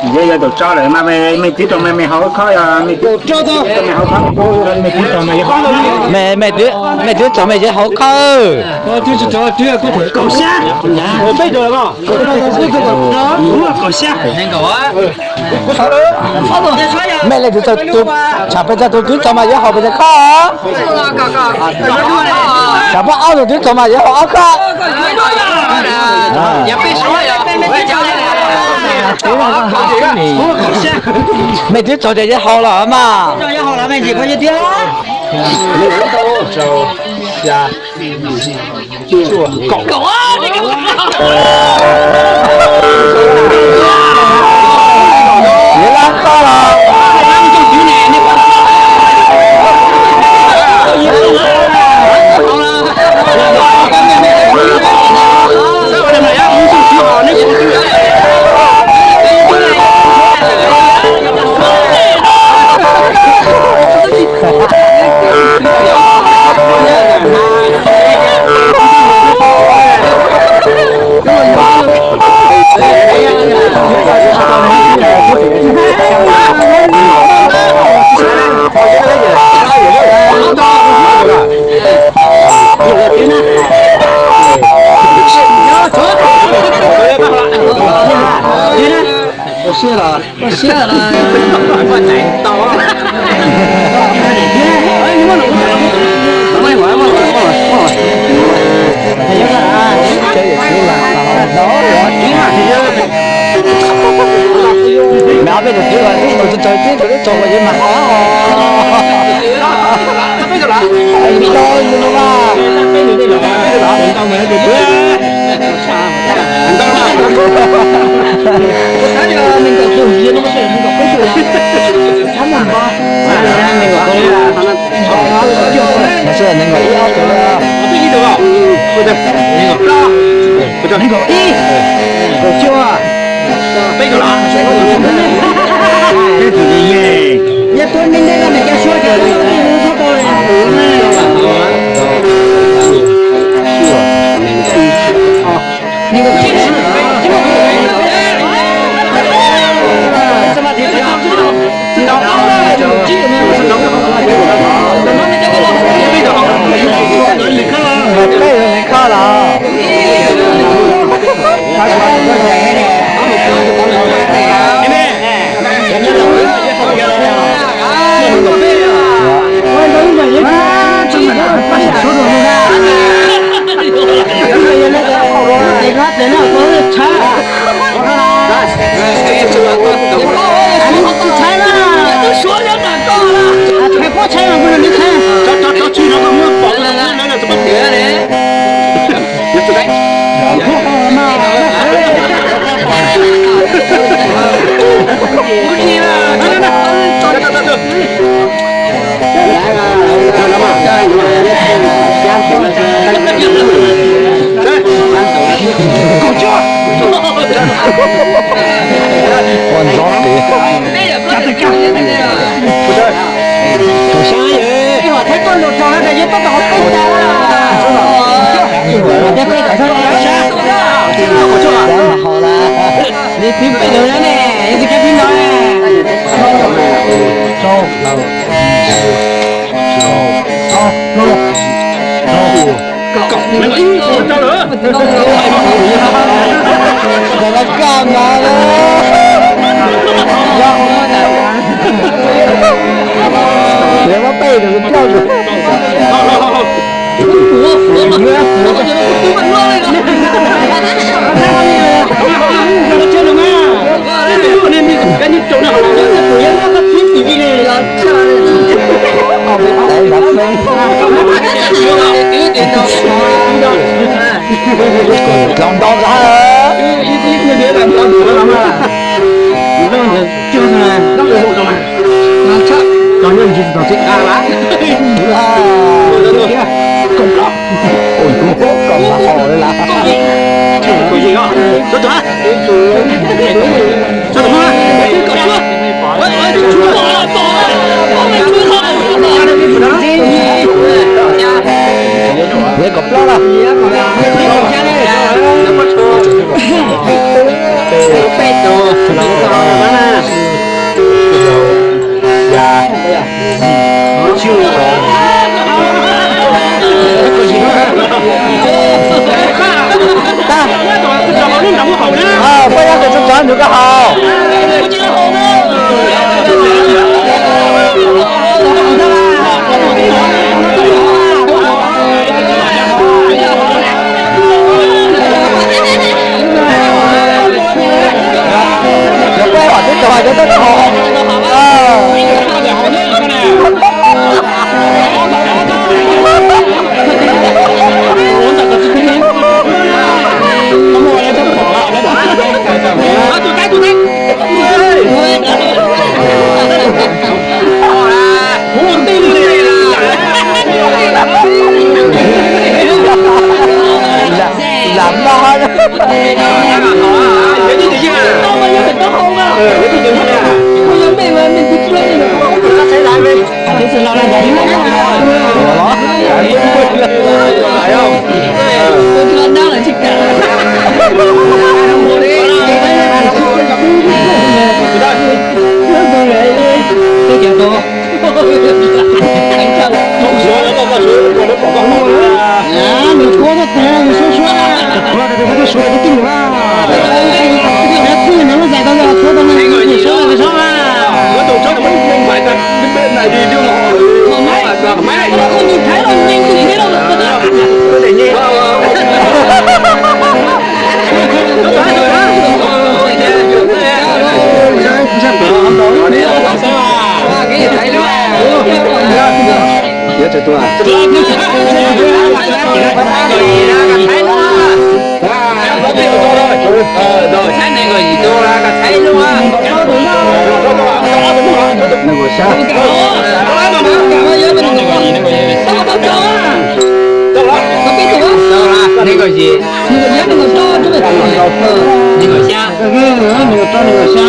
Yog yog tau tso lawm mas me twb tso mas me haus khob, me twb tso me yawg haus khob. Me leej twg txog tus tshav pes tsawg tus twb tso mas yuav haus pes tsawg khob. Tshav pob ob tus twb tso mas yuav haus ob khob. Me twb tso ces yuav haus los mas. Yuav lab toj los. Me ob peb tus twb ua ib tug txawg txawg tib tug twb txog ua yeej mas. Nees nkaum ib ob tug. Nees nkaum ib, kaum cuaj. Peb kaum los. Peb tus yeej. Yog tus neeg ntawd no nws cov suab cov tau tau. Peb tus neeg kho los. Ua ntxob tiag. Ntawm no kaj mas lawm. Yog muab peb tus plauj zus. Los nto ntag. Poj yog tus tso nrug koj haus. Nws peb hom twb tau hais rau koj haus. Lam no. Nws tuav tau tes nws suav suav. Tuav tau tes kuv twb suav kuv twb mus na. Tib nws lub zais tau yog tuav tau nws suav tau nws suav na. Nees nkaum yim, nees nkaum xya, nees nkaum rau, nees nkaum xya.